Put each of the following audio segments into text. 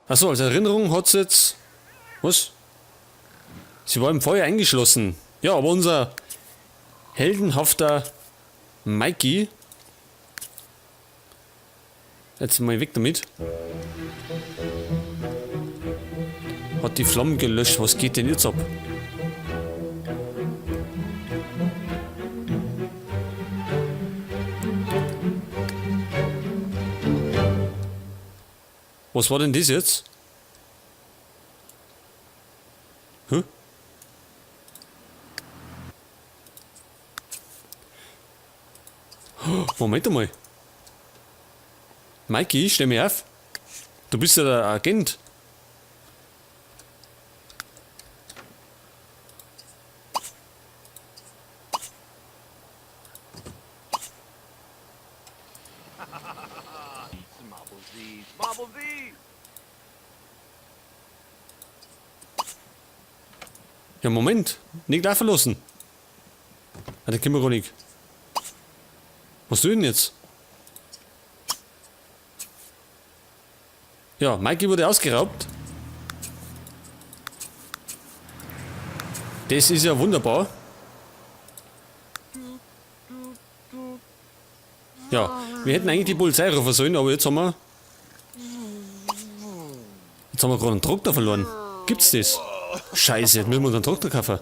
Achso, als Erinnerung hat's jetzt... Was? Sie war im Feuer eingeschlossen. Ja, aber unser heldenhafter Mikey... Jetzt mal weg damit. Hat die Flammen gelöscht. Was geht denn jetzt ab? Was war denn das jetzt? Hä? Moment einmal. Mikey, steh mir auf. Du bist ja der Agent. Ja, Moment. Nicht laufen lassen. Ah, den können wir gar nicht. Was tue ich denn jetzt? Ja, Mikey wurde ausgeraubt. Das ist ja wunderbar. Ja, wir hätten eigentlich die Polizei rufen sollen, aber jetzt haben wir... Jetzt haben wir gerade einen Trockner verloren. Gibt's das? Scheiße, jetzt müssen wir uns einen Trockner kaufen.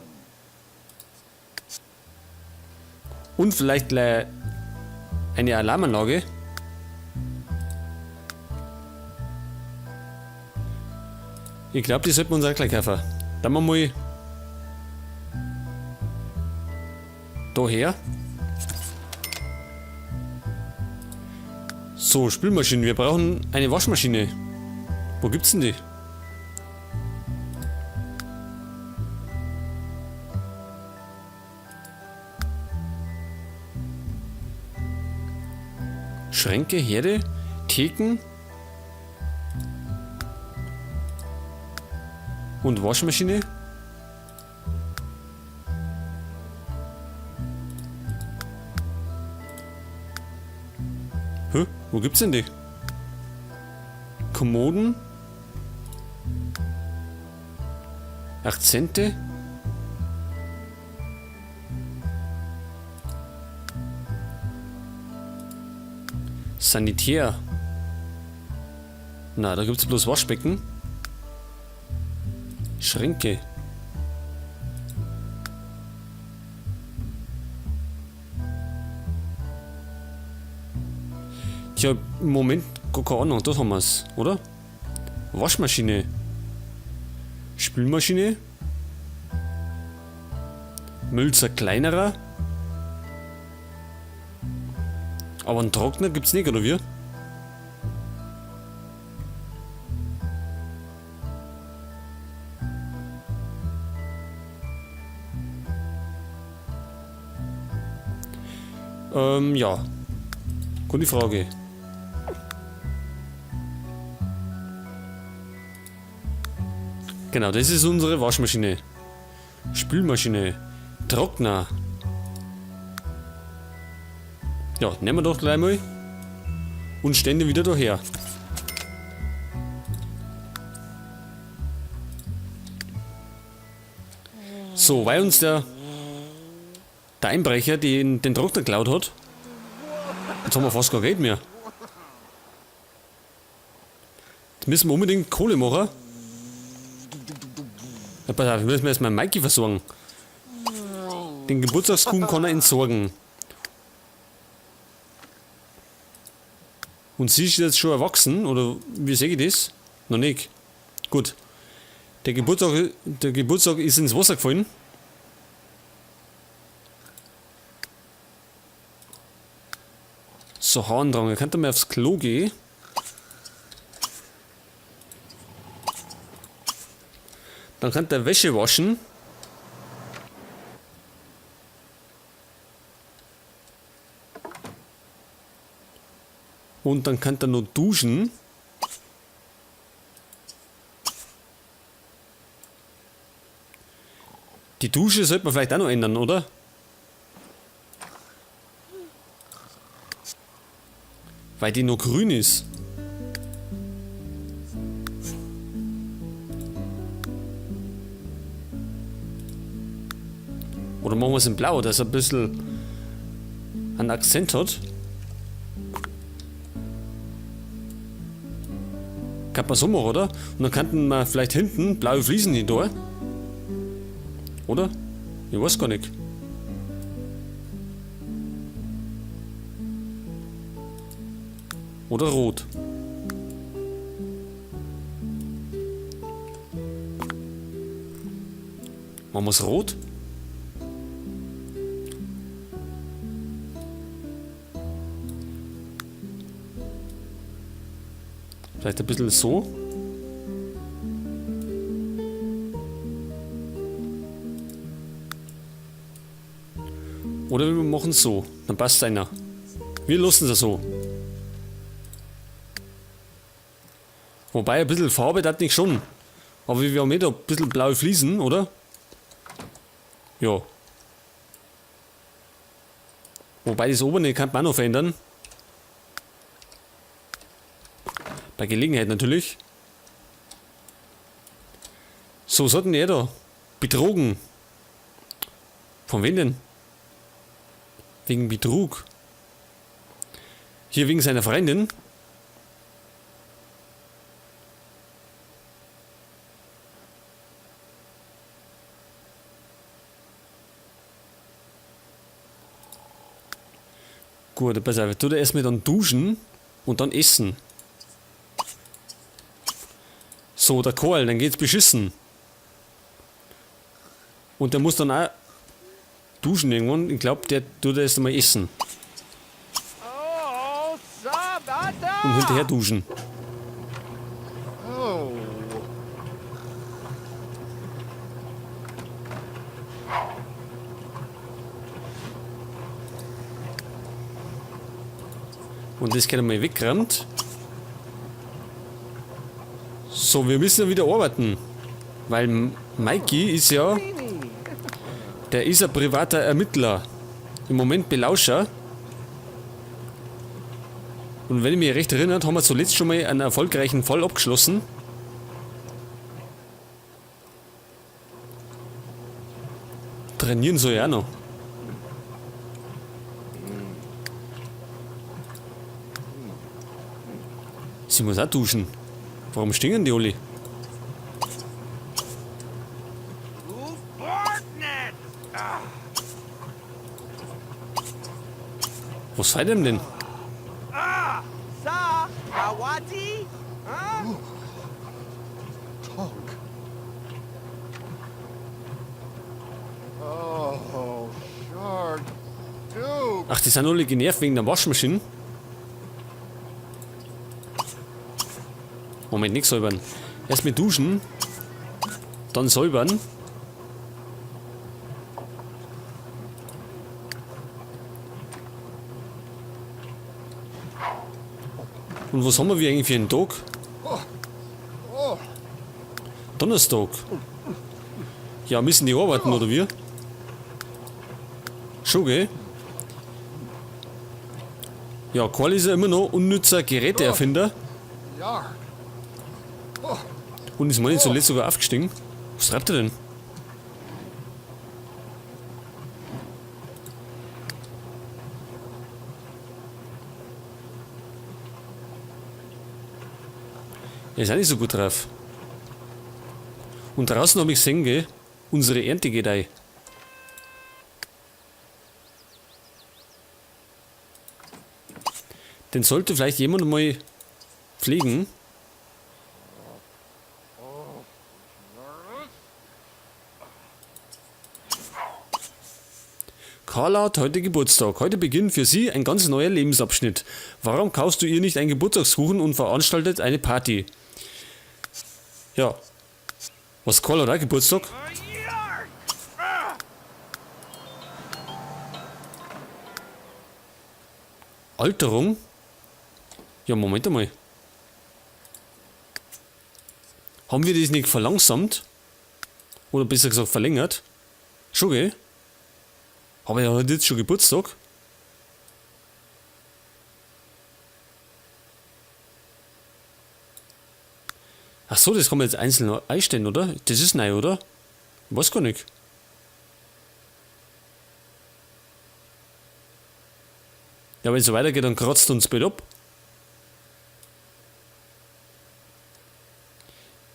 Und vielleicht gleich eine Alarmanlage. Ich glaub, die sollten wir uns auch gleich kaufen. Dann wir mal daher. So, Spülmaschine. Wir brauchen eine Waschmaschine. Wo gibt's denn die? Schränke, Herde, Theken und Waschmaschine. Hä? Wo gibt's denn die? Kommoden? Akzente? Sanitär. Na, da gibt's bloß Waschbecken. Schränke. Tja, im Moment gar keine Ahnung, da haben wir's, oder? Waschmaschine. Spülmaschine. Müllzerkleinerer. Aber einen Trockner gibt's nicht, oder wie? Ja. Gute Frage. Genau, das ist unsere Waschmaschine. Spülmaschine. Trockner. Ja, nehmen wir doch gleich mal. Und stellen den wieder daher. So, weil uns der Einbrecher den Trockner geklaut hat. Jetzt haben wir fast kein Geld mehr. Jetzt müssen wir unbedingt Kohle machen. Ja, pass auf, wir müssen erstmal Mikey versorgen. Den Geburtstagskuchen kann er entsorgen. Und sie ist jetzt schon erwachsen, oder wie sehe ich das? Noch nicht. Gut. Der Geburtstag ist ins Wasser gefallen. So, Harndrang. Er könnte mal aufs Klo gehen. Dann könnte er Wäsche waschen. Und dann könnte er noch duschen. Die Dusche sollte man vielleicht auch noch ändern, oder? Weil die noch grün ist. Oder machen wir es in Blau, dass er ein bisschen einen Akzent hat. Kann man so machen, oder? Und dann könnten wir vielleicht hinten blaue Fliesen hin da. Oder? Ich weiß gar nicht. Oder rot. Machen wir's rot? Vielleicht ein bisschen so. Oder wir machen es so. Dann passt einer. Wir lassen es so. Wobei ein bisschen Farbe das nicht schon. Aber wir haben eh da ein bisschen blaue Fliesen, oder? Ja. Wobei das obere kann man auch noch verändern. Bei Gelegenheit natürlich. So, was hat denn er da? Betrogen. Von wem denn? Wegen Betrug. Hier wegen seiner Freundin. Gut, pass auf, tut er erstmal dann duschen und dann essen. So, der Karl, dann geht's beschissen. Und der muss dann auch duschen irgendwann. Ich glaub, der tut erst einmal essen. Und hinterher duschen. Und das geht einmal weggerammt. So, wir müssen ja wieder arbeiten. Weil Mikey ist ja... Der ist ein privater Ermittler. Im Moment Belauscher. Und wenn ich mich recht erinnere, haben wir zuletzt schon mal einen erfolgreichen Fall abgeschlossen. Trainieren soll ich auch noch. Sie muss auch duschen. Warum stinken die alle? Was fällt ihm denn? Ach, die sind alle genervt wegen der Waschmaschine. Moment, nicht säubern. Erst mit duschen, dann säubern. Und was haben wir eigentlich für einen Tag? Donnerstag. Ja, müssen die arbeiten, oder wir? Schon, gell? Ja, Karl ist ja immer noch unnützer Geräteerfinder. Und ist meine zuletzt sogar aufgestiegen. Was treibt er denn? Er ist auch nicht so gut drauf. Und draußen hab ich gesehen, gell? Unsere Ernte geht ein. Den sollte vielleicht jemand mal pflegen. Carla hat heute Geburtstag. Heute beginnt für sie ein ganz neuer Lebensabschnitt. Warum kaufst du ihr nicht einen Geburtstagskuchen und veranstaltet eine Party? Ja. Was, Carla hat auch Geburtstag? Alterung? Ja, Moment einmal. Haben wir das nicht verlangsamt? Oder besser gesagt verlängert? Schon, gell? Aber er hat jetzt schon Geburtstag. Ach so, das kann man jetzt einzeln einstellen, oder? Das ist neu, oder? Ich weiß gar nicht. Ja, wenn es so weitergeht, dann kratzt uns bald ab.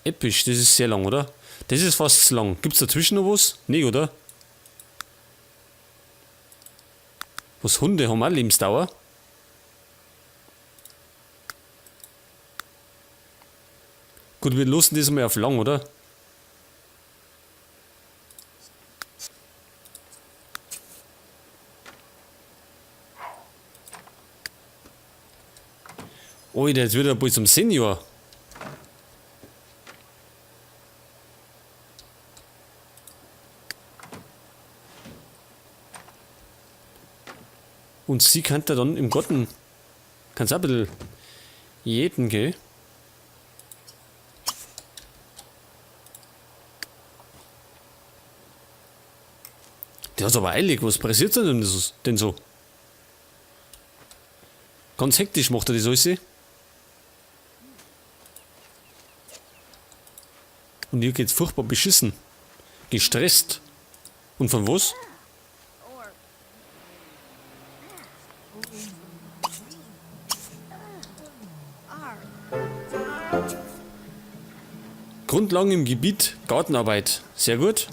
Episch, das ist sehr lang, oder? Das ist fast zu lang. Gibt's dazwischen noch was? Nee, oder? Was, Hunde haben auch Lebensdauer? Gut, wir lassen das mal auf lang, oder? Alter, jetzt wird er bald zum Senior. Und sie kann da dann im Garten. Kannst auch ein bisschen jäten, gell? Der hat's aber eilig. Was passiert denn so? Ganz hektisch macht er das alles. Und hier geht's furchtbar beschissen. Gestresst. Und von was? Grundlagen im Gebiet Gartenarbeit. Sehr gut.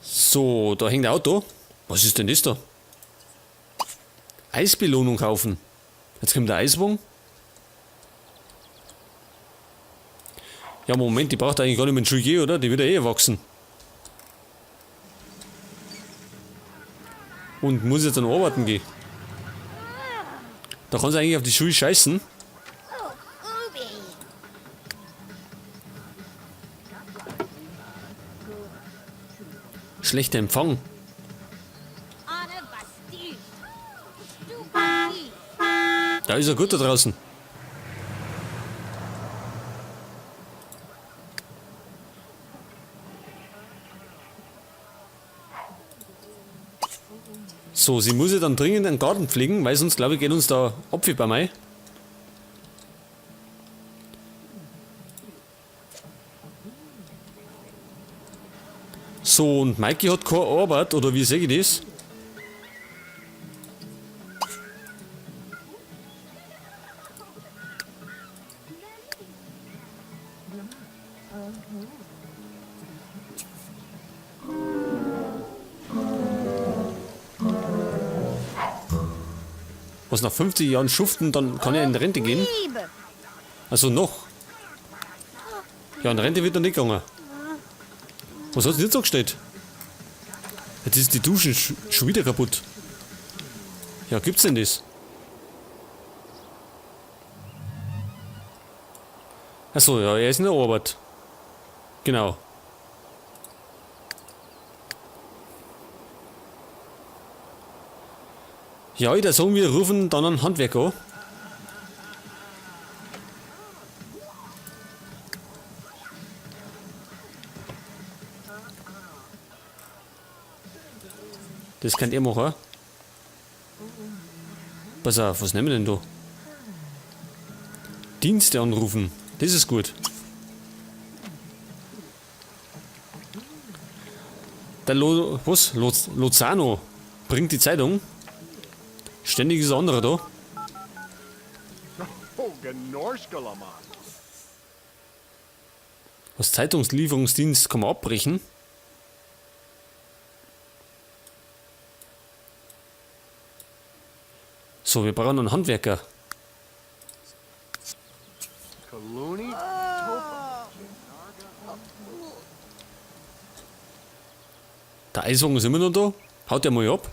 So, da hängt ein Auto. Was ist denn das da? Eisbelohnung kaufen. Jetzt kommt der Eiswagen. Ja, Moment, die braucht eigentlich gar nicht mehr in die Schule gehen, oder? Die wird ja eh erwachsen. Und muss jetzt dann arbeiten gehen. Da kann sie eigentlich auf die Schule scheißen. Schlechter Empfang. Da ist er gut da draußen. So, sie muss ja dann dringend einen Garten pflegen, weil sonst, glaube ich, geht uns da Apfel bei mir. So, und Mikey hat keine Arbeit, oder wie sehe ich das? Was, nach 50 Jahren schuften, dann kann er in Rente gehen? Also noch. Ja, in Rente wird er nicht gegangen. Was hat denn jetzt angestellt? Jetzt ist die Dusche schon wieder kaputt. Ja, gibt's denn das? Achso, ja, er ist in der Arbeit. Genau. Ja, ich würde sagen, wir rufen dann einen Handwerker an. Das könnt ihr machen. Pass auf, was nehmen wir denn da? Dienste anrufen. Das ist gut. Der was? Lozano bringt die Zeitung. Ständig ist ein anderer da. Was, Zeitungslieferungsdienst kann man abbrechen? So, wir brauchen einen Handwerker. Der Eiswagen ist immer noch da. Haut der mal ab.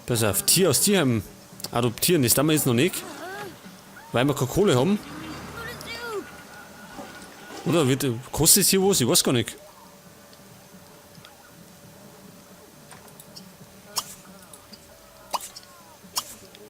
Pass auf, Tier aus Tierheim adoptieren, das tun wir jetzt noch nicht, weil wir keine Kohle haben. Oder kostet es hier was? Ich weiß gar nicht.